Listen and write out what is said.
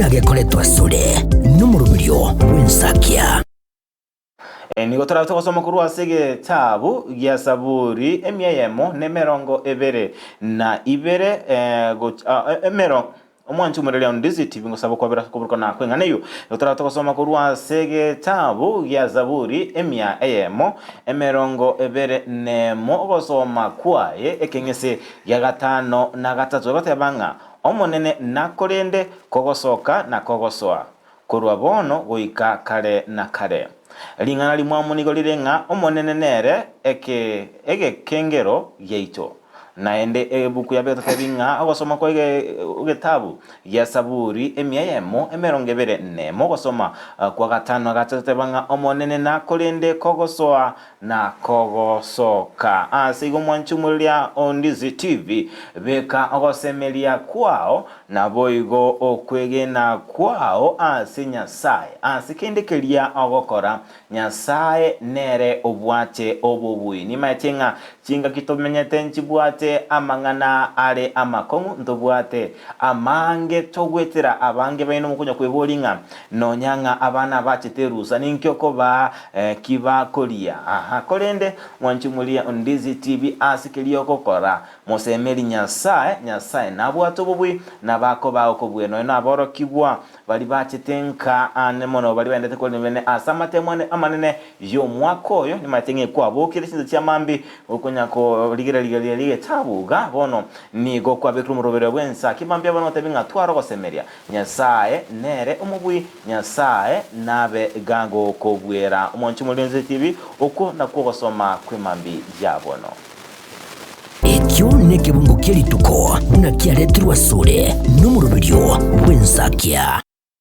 Buna gekoretwa asore nomoroberio bw'ensakia. Nigo torabe togosoma korwa ase egetabu gia Saburi emia eyemo na emerongo ebere na ibere emero Omwanchi omoreria Ondizi TV ngosaba okwabera ase okoborokana na kweng'ana eyio. Nigo torabe togosoma korwa ase egetabu gia Zaburi emia eyemo emerongo ebere nemo ogosoma kwaye ekeng'ese gia gatano na gatato egoteba ng'a Omonene nakorende kogosoka na kogosoa, korwa bono goika kare na kare. Ring'ana rimwamu nigo rire ng'a Omonene nere eke egekengero giaito. Naende ebuku ya Betotebi ng'a ogosoma kwa egetabu gia Saburi emia eyemo emerongo ebere nemo ogosoma kwa gatano agatoteba ng'a Omonene nakorende kogosoa na kogosoka. Ase igo mwanche omoreria o Ndizi TV, beka ogosemeria kwao naboigo okwegena kwao ase Nyasae ase kende keria ogokora. Nyasae nere obwate obobui. Nimaete ng'a chingaki tomenyete nchibwate amang'ana are amakong'u, ntobwate amange togwetera abange baino mokonya kweboria ng'a nonya ng'a abana abachete erusa ninki okobaa Ki bakoria? Aha, korende mwanche morie Ondizi TV ase keria ogokora. Mosemeri Nyasae, Nyasae nabwate obobui, na bakobaa okobua. Nonya naborokigwa baria bachete nka ane mono, baria baendete korenda bene ase amatemo ane amanene y'omwaka oyo, nimanyete ng'a ekwabokire chinsa chia mambia, okonya korigereria riria egetabu iga bono nigo kwabekire omoroberio bw'ensa. Ki mambia bono otebi ng'a twara ogosemeria. Nyasae nere omobui, Nyasae nabe gagokobuera. Omonche Omorinzi TV, okwo nakwo ogosoma kw'emambi ya bono. Ekio nekebungo kie rituko, buna kiaretirwe asore nomoroberio bw'ensakia.